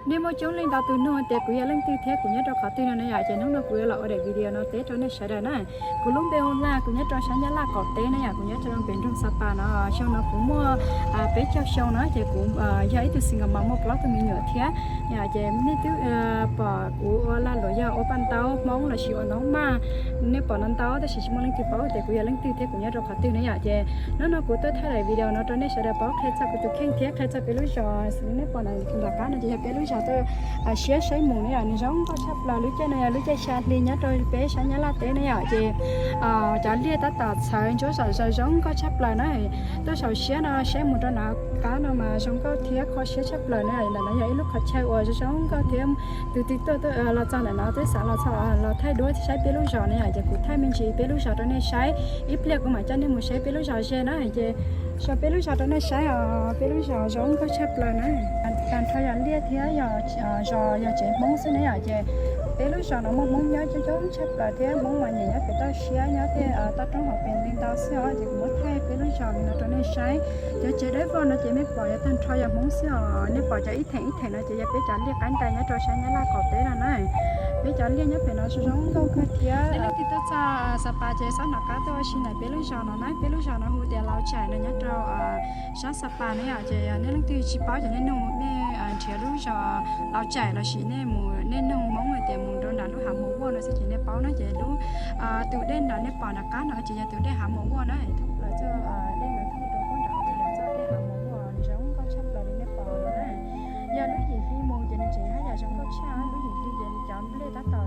Nej muaj coob leej ntau tus nug tias kuv yog leej twg thiab kuv nyob rau qhov twg no na yom, ces hnub no kuv yuav los ua daim video no teb rau nej sawv daws na. Kuv lub npe hu Laj, kuv nyob rau sab Nyab Laj qaum teb na yom, kuv nyob rau pem nroog Xa Pas no. Xyoo no kuv muaj peb caug xyoo no, ces kuv yog ib tug single mom muaj plaub tug me nyuam thiab. Ces nej twb pom kuv ua lag luam yog ua paj ntaub Hmoob lossis ua ntaub maj, nej pom no ntau tab sis tsis muaj leej twg paub tias kuv yog leej twg thiab kuv nyob rau qhov twg na yom. Ces hnub no kuv tuaj thaij daim video no rau nej sawv daws paub qhia txog kuv tus kheej thiab qhia txog peb lub zos xws li nej pom nram qab no ces yog peb lub zos tuaj siab saib mus na yom, nws zoo nkauj tshaj plaws. Lub caij no yog lub caij xya hli nyob rau peb sab Nyab Laj teb na yom, ces cov liaj tab tom txhawv ntsuab zom zaws zoo nkauj tshaj plaws na. Tuaj saum siab no saib mus rau nram qab no mas zoo nkauj thiab kho siab tshaj plaws na. Ntawm no yog ib lub qhov chaw uas zoo zoo nkauj thiab tus twg tuaj los txog ntawm no twb xav los txog los thaij duab saib peb lub zos na yom, ces kuv thaij me ntsis peb lub zos rau nej saib, ib pliag kuv mam coj nej mus saib peb lub zos ze na. Ces sau peb lub zos rau nej saib os, peb lub zos zoo nkauj tshaj plaws na. Tag nrho yog liaj thiab yog zos yog tsev Hmoob xwb na yom, ces peb lub zos no muaj Hmoob nyob coob coob tshaj plaws thiab Hmoob mas nyiam nyob pem toj siab nyob tej toj roob hauv pes li ntau xwb os. Ces kuv muab thaij peb lub zos li no rau nej saib. Cov tsev dawb vog no ces nej pom yog tag nrho yog Hmoob xwb os, nej pom cov ib theem ib theem no ces yog peb cov liaj qaib ntais nyob rau sab Nyab Laj qaum teb no na. Peb cov liaj nyob pem no zoo zoo nkauj kawg thiab. Nej leej twg tuaj txog Xa Pas ces txhob nco qab tuaj ua si ntawm peb lub zos no na, peb lub zos no hu tias Laus Tsaim no nyob rau sab Xa Pas na yom, ces yog nej leej twg tsis paub ces nej nug nej nrhiav lub zos Laus Tsaim lossis nej mus nej nug Hmoob hais tias mus rau nram lub Hav Mos Vuaj no xwb ces nej paub na. Ces lub tus dej nram nej pom nram qab no ces yog tus dej Hav Mos Vuaj na, thoob plaws txoj dej no thoob rau puag nram ces yog txoj dej Hav Mos Vuaj, nws zoo nkauj tshaj plaws li nej pom no na. Yog lub yim hli mus ces nws tseem haj yam zoo nkauj tshaj, lub yim hli ces nws cov nplej tab tom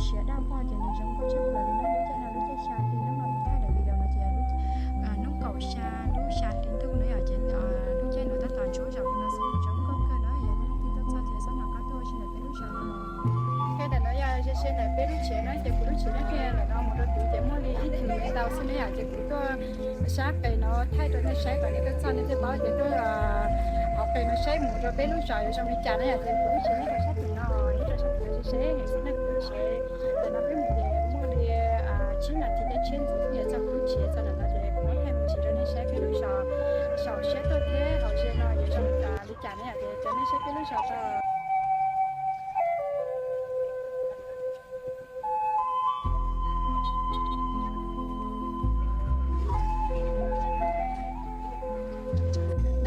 siav daj vog ces nws zoo nkauj tshaj plaws li na. Lub caij no lub caij xya hli, hnub no kuv thaij daim video no ces yog hnub kaum xya lub xya hli ntuj na yom, ces lub caij no tab tom ntsuab zom li no xwb, zoo nkauj kawg na. Yog nej leej twg tuaj txog ces txhob nco qab tuaj ua si ntawm peb lub zos no. Ces ntawm no yog ze ze ntawm peb lub tsev na, ces kuv lub tsev nyob kiag ntawm no mus rau tid ces muaj li ib thwm ntau xwb na yom, ces kuv tuaj sab pem no thaij rau nej saib kom nej tuaj txog nej thiaj paub tias tuaj hauv pem no saib mus rau peb lub zos yuav zoo li cas na yom. Ces kuv lub tsev nyob rau sab tim no, nyob rau sab tim no ze ze xwb na kuv lub tsev. Ntawm no peb mus ces muaj li tsib nas this thiab tshiab ntxiv thiaj txog kuv lub tsev. Txog ntawm no ces kuv muab thaij me ntsis rau nej saib peb lub zos saum siab tuaj thiab hauv ze no yuav zoo li cas na yom, ces cov nej saib peb lub zos tau.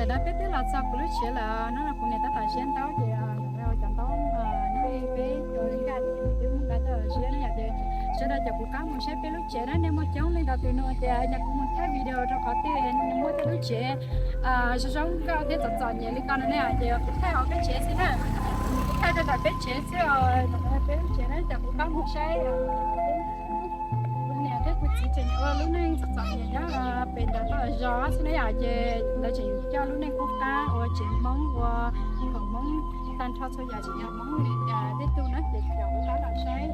Ntawm no peb twb los txog kuv lub tsev lawm, hnub no kuv niam tab tom ziab ntaub ces cov ntaub no peb nkag twb muab nkag tuaj ziab na yom, ces sawv daws caum kuv qab mus saib peb lub tsev na. Nej muaj coob leej ntau tus nug tias yog kuv mus thaij video rau qhov twg muaj tej lub tsev zoo zoo nkauj thiab txom txom nyem li ko no ne, ces kuv thaij hauv peb tsev xwb na. Kuv thaij rau ntawm peb tsev xwb os, peb lub tsev na, caum kuv qab mus saib. Kuv niam thiab kuv txiv tseem ua lub neej txom txom nyem nyob pem nram toj zos xwb na yom, ces lawv tseem coj lub neej qub qab ua tsev Hmoob ua khoom Hmoob tag nrho txhua yam tseem yog Hmoob li tej tug na, ces caum kuv qab los saib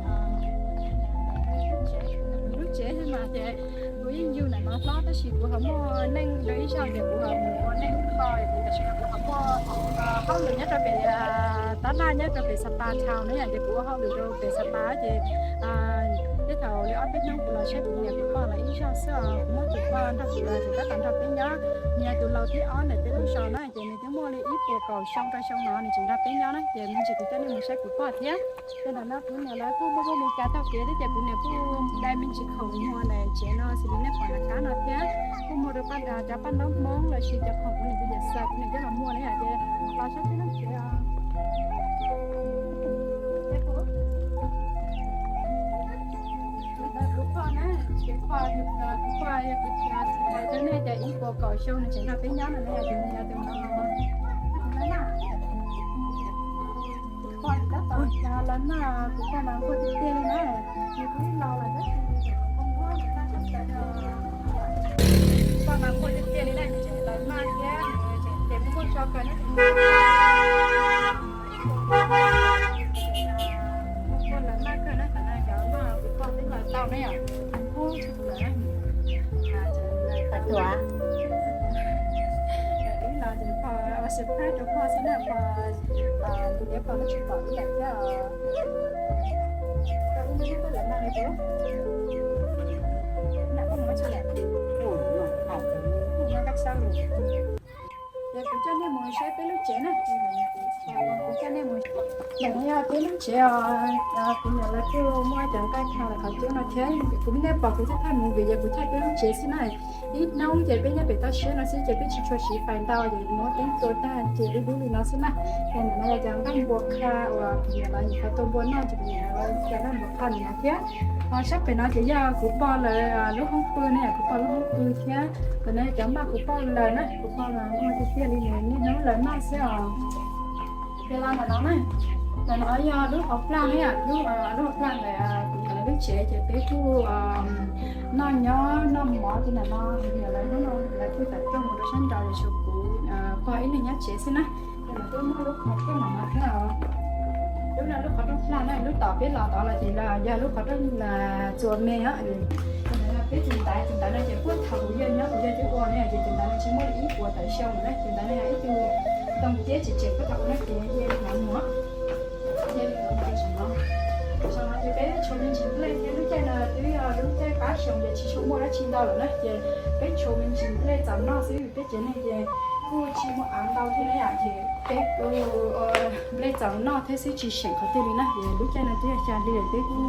lub tsev mas ces kuv yeej yug ntawm no hlob tab sis kuv ho muaj neej dua ib zaug ces kuv ho mus ua neej kho, kuv tam sim no kuv ho muaj hauj lwm nyob rau pem tab laj nyob rau pem Sapa Town na yom, ces kuv ua hauj lwm rau pem Sapa ces tej thaum li ob peb hnub kuv los saib kuv niam kuv pog lawv ib zaug xwb os. Kuv muaj tus pog nrog kuv los ces tab tom nrog peb nyob, nws yog tus laus thib ob ntawm peb lub zos na, ces nws twb muaj li ib puas kaum xyoo rau xyoo no nws tseem nrog peb nyob na, ces me ntsis kuv coj nej mus saib kuv pog thiab. Ces ntawm no kuv niam lawv kuj muaj poj me cas taug kev thiab ces kuv niam kuj dai me ntsis khoom muag ntawm tsev no xws li nej pom nram qab no thiab, kuj muag rau cov paj ntaub Hmoob lossis cov khoom kuv niam tus yam xaws kuv niam coj los muag na yom, ces los saib peb lub tsev os. Kuv pog na, kuv pog, kuv pog yog kuv hais rau nej tias ib puas kaum xyoo nws tseem nrog peb nyob no na, ces nws yog tus no. Kuv pog tab tom los noj, kuv pog mas nquag tiag tiag li na, nws kuj laus lawm tab sis nquag nquag tshaj plaws. Kuv pog mas nquag tiag tiag li na, nws tseem los noj thiab, ces nquag tso kawg na. Kuv pog los noj kawg na, tam no cov noj kuv pog twb los tau na yom, nquag tshaj plaws na. Pog tuaj. Ib los ces pog ua surprise rau pog xwb na, pog, tus niam pog twb tsis pom ib yam thiab os. Koj lub hnub tuaj lawm noj li puas? Nram koj mus ua tsi lawm? Noj kab sab lus. Kuv coj nej mus saib peb lub tsev na. Kuv coj nej mus, ntawm no yog peb lub tsev os. Kuv niam lawv kuj muab cov nqaij tha los qhov cub no thiab. Kuv, nej pom kuv thiaj thaij mus vim yog kuv thaij peb lub tsev xwb na. Ib hnub ces peb nyob pem toj siab no xwb ces peb tsis tshua siv fais ntau ces muab teeb tua tag ces dub dub li no xwb na. Ces ntawm no yog cov nqaij npua qha uas kuv niam lawv nyuam qhuav tua npua noj ces kuv niam lawv cov nqaij npua qha ntawm no thiab. Ho sab pem no ces yog kuv pog lawv lub hoob pw ne, kuv pog lub hoob pw thiab. Ntawm no yog cov npaj kuv pog lawv na, kuv pog lawv muag tiag tiag li niaj hnub lawv noj xwb os. Ces los ntawm no na, ntawm no yog lub hauv plag na yom, lub, lub hauv plag ntawm kuv niam lawv lub tsev ces peb kuj noj nyob noj mov ces ntawm no, kuv niam lawv hnub no lawv kuj tawm rooj mus rau sab nraud es tshuav kuv pog ib leeg nyob tsev xwb na. Ces lawv kuj muaj lub qhov rooj ntawm no thiab os. Lub no lub qhov rooj plag na, lub tom peb los tod los ces yog lub qhov rooj txuas me os. Ces ntawd no peb tus ntaiv, tus ntaiv no ces puag thaum kuv yawg nyob kuv yawg twb ua ne, ces tus ntaiv no tsis muaj li ib puas tawm xyoo na, tus ntaiv no yog ib tug ntoo tiab tseem tseem puag thaum ua no ces yawg li no mus. Yawg li no mus rau saum no. Saum no ces peb tshuav me ntsis nplej thiab, lub caij no twb yog lub caij qab xyoo ces tsis tshua muaj dab tsi ntau lawm na, ces peb tshuav me ntsis nplej txaus noj xwb, peb tsev neeg ces kuj tsis muaj av ntau thiab na yom, ces peb nplej txaus noj thiab xwb tsis seem qhov twg li na. Ces lub caij no twb yog xya hli lawm, peb kuj,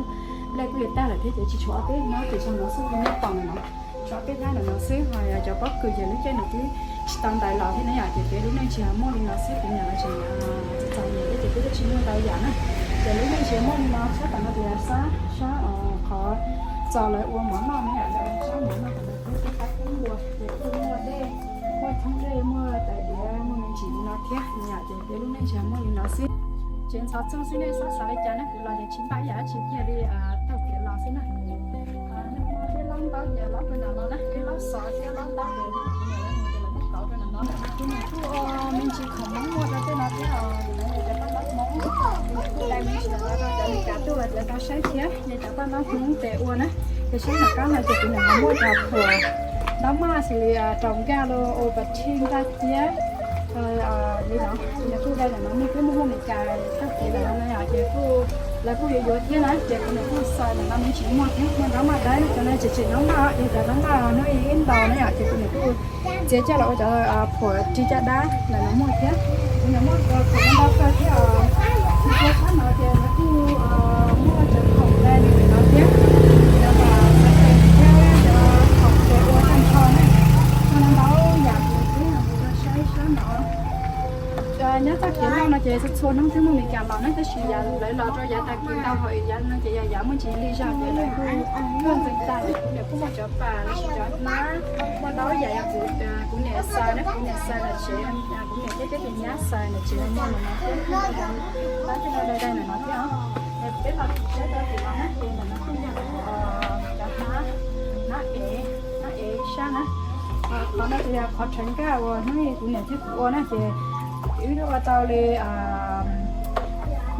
nplej kuj yuav tag lawm thiab ces tsis tshuav ob peb hnab ces saum no xwb, nej pom no na, tshuav ob peb hnab ntawm no xwb. Ho cov pob kws ces lub caij no twb tsis tau ntaiv los thiab na yom, ces peb lub neej tsis muaj li no xwb, kuv niam lawv tseem txom nyem thiab ces peb twb tsis muaj ntau yam na. Ces lub neej tsis muaj li no, sab tom no ces yog sab, sab qhov txos lawv ua mov noj na yom, lawv ua sab mov noj, tom no kuj tej qab kub npua ces kuj muaj dej, muaj thoob dej, muaj tais diav, muaj me ntsis li no thiab na yom, ces peb lub neej tsis muaj li no xwb. Tsev ntxhov txoog xwb, nej txhob xav li cas na, kuv los ces tsis npaj ib yam dab tsi, cia li taug kev los xwb na. Nej muab peb laub ntaub ces laub rau nram no na, peb laub xov thiab laub ntaub ces kuv niam lawv mus ces lawv muab kauv rau nram no lawm. Kuv niam kuj ua me ntsis khoom Hmoob muag rau tej no thiab os, lawv cov paj ntaub Hmoob, kuv niam kuj dai me ntsis no rau cov Amelikas tuaj los cov tau saib thiab, ces cov paj ntaub Hmoob tes ua na. Ces saib nram qab no ces kuv niam ho muaj cov phuam ntaub maj xws li rau nkaj los ua pas thij nkaj thiab li no. Kuv niam kuj dai ntawm no, nej twb muaj hauj Amelikas taug kev ntawm no na yom, ces kuj, lawv kuj yuav yuav thiab na, ces kuv niam kuj xaws ntawm no me ntsis muag thiab, muaj ntaub maj dawb, cov no tseem tseem ntaub maj, yog cov ntaub maj hnub ib ntau na yom, ces kuv niam kuj txiav coj los ua cov phuam ris caj dab ntawm no muag thiab. Kuv niam muaj phuam ntau kawg thiab os. Kuv sab no ces lawv kuj muaj cov khoom dai li ntawm no thiab, cov sartej thiab cov khoom tes ua tag nrho na. Muaj ntau yam ces peb los mus rau saib sab no. Nyob txoj kev loj no ces txhua txhua hnub twb muaj Amelikas los na, tab sis yav lawv los rau yav tag kis ntau, ho yav no ces yog yav muaj ntsis lig zog ces lawv kuj tuaj ntxeev tag lawm. Kuv niam kuj muaj cov pas los sis cov hnab, muaj ntau yam yog kuv niam xaws na, kuv niam xaws lawm tsev, kuv niam thiab peb tus nyab xaws lawm tsev, muaj ntawm no thiab, tab tej no dai dai ntawm no thiab os. Peb los saib rau tim no na, ces ntawm no kuj yog cov hnab, hnab ev, hnab ev ib sab na. Qhov no ces yog qhov rhawv nkaj uas hnub kuv niam thiab kuv ua na, ces wb ua tau li,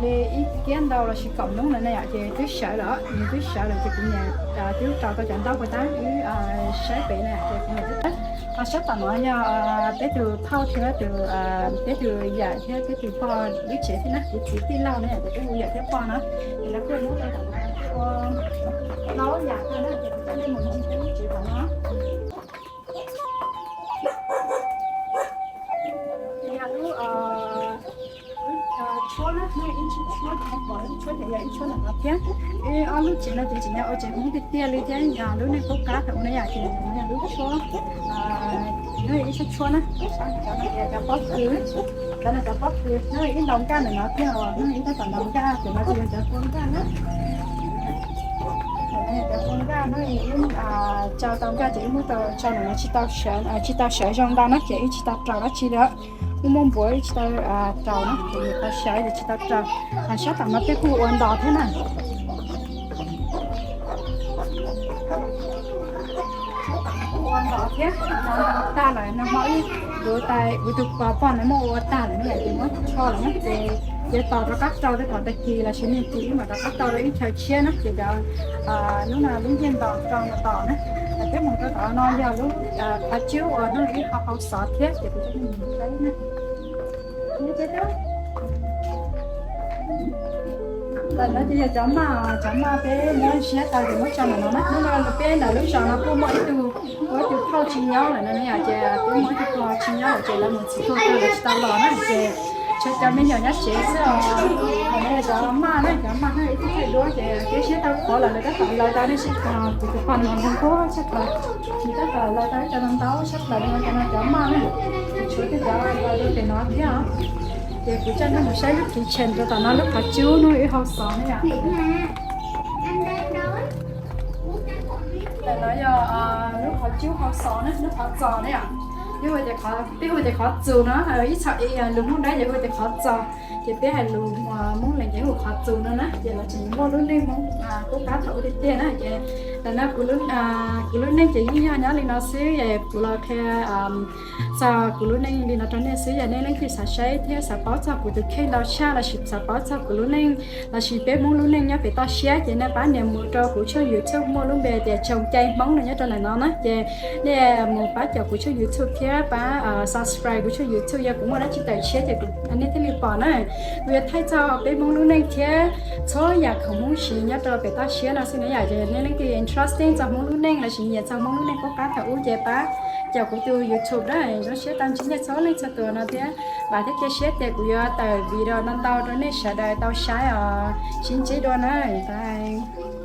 li ib kiab ntau los sis kaum hnub no na yom, ces twb sawv lawm, nws twb sawv lawm ces kuv niam twb rau tau cov ntaub puas tab wb saib pem na ces kuv niam twb. Ho sab tom no yog peb tus phauj thiab tus, peb tus yawm thiab peb tus pog lub tsev thiab na, kuv txiv tij laug na yom, ces peb hu yawm thiab pog na. Ces lawv kuj muab rau tom no ua ntau yam kawg na, ces kuv coj nej mus ncig peb lub tsev tom no. Ces yog lub, lub tshuab na, hnub ib tshuab, lub tshuab ces yog ib tshuab ntawm no thiab. Wb ob lub tsev no ces tseem yog ua tsev Hmoob tiag tiag li thiab, yog lub neej qub qab thaum ub na yom, ces no yog lub tshuab, hnub ib tshuab tshuab na. Cov no ces yog cov pob kws, cov no cov pob kws, hnub ib ntaus nkaj ntawm no thiab, hnub ib tab tom ntaus nkaj, ces no ces yog cov pua nkaj na. Cov pua nkaj hnub ib tsau tau nkaj ces wb muab rau tso ntawm no, tsis tau sawv, tsis tau sawv zoo ntau na ces wb tsis tau rau dab tsi li. Muaj muaj npuav wb tsis tau rau na, ces tau sawv ces tsis tau rau. Sab tom no peb kuj ua ntos thiab na. Ua ntos thiab, ntos tag lawm no ho wb, kuv tais kuv tus pog pog no muab ua tag lawm na yom, ces muab rho lawm na ces yuav tos rov qab rau tej thaum tag kis los sis nag kis wb mam rov qab rau rau ib chaw tshiab na, ces cov, hnub no lub ntiag ntos rau no tos na. Peb mus rau tom no yog lub qhov cub uas hnub no wb hau hau xov thiab ces kuv coj nej mus saib na. Ntawm no ces yog cov maj, cov maj peb muab siab tau ces muab tso ntawm no na. Hnub no peb ntawm lub zos no kuj muaj ib tug, muaj ib tug phauj tsis nyob lawm no yom, ces peb muaj ib tug phauj tsis nyob lawm ces lawv mus txiv tuag tag lawv tsis tau los na ces tshuav cov me nyuam nyob tsev xwb os. Ntawm no yog cov maj na, cov maj na ib tug thaij duab ces peb siab tau qhov lawm lawv tab tom laws tau nej seb, kuv tus pog no zoo nkauj tshaj plaws, nws tab tom laws tau ib co ntau ntau tshaj plaws no, cov no cov maj na. Tshuav tej cov laws rau pem no thiab os. Ces kuv coj nej mus saib lub kitchen rau tom no, lub qhov cub no wb hau xos na yom. Ntawm no yog lub qhov cub hau xos na, lub qhov txos na yom. Peb hu tias qhov txus no, ib txhom ib lus Hmoob Dawb ces hu tias qhov txos, ces peb hais lus Hmoob Lees ces hu qhov txus no na. Ces los tseem muaj lub neej Hmoob qub qab thaum ub tiag tiag na. Ces ntawm no kuv lub neej ces yeej yog nyob li no xwb, kuv los qhia txog kuv lub neej li no rau nej xwb. Yog nej leej twg xav saib thiab xav paub txog kuv tus kheej ntau tshaj lossis xav paub txog kuv lub neej lossis peb Hmoob lub neej nyob pem toj siab ces nej pab nias mus rau kuv tshooj YouTube muaj lub npe tias Tsoom Cai Hmoob no nyob rau ntawm no na. Ces nej mus pab caum kuv tshooj YouTube thiab pab subscribe kuv tshooj YouTube, yog kuv muaj dab tsi tawm tshiab ces nej thiaj li pom na. Kuv yuav thaij txog peb Hmoob lub neej thiab txhua yam khoom Hmoob siv nyob rau pem toj siab no xwb na yom. Ces yog nej leej twg interesting txog Hmoob lub neej lossis nyiam txog Hmoob lub neej qub qab thaum ub ces pab caum kuv tus YouTube na. Zoo siab tau ntsib nej txhua leej txhua tus no thiab vam thiab cia siab tias kuv yuav tawm video ntau ntau rau nej sawv daws tau saib os. Sib ntsib dua na, bye.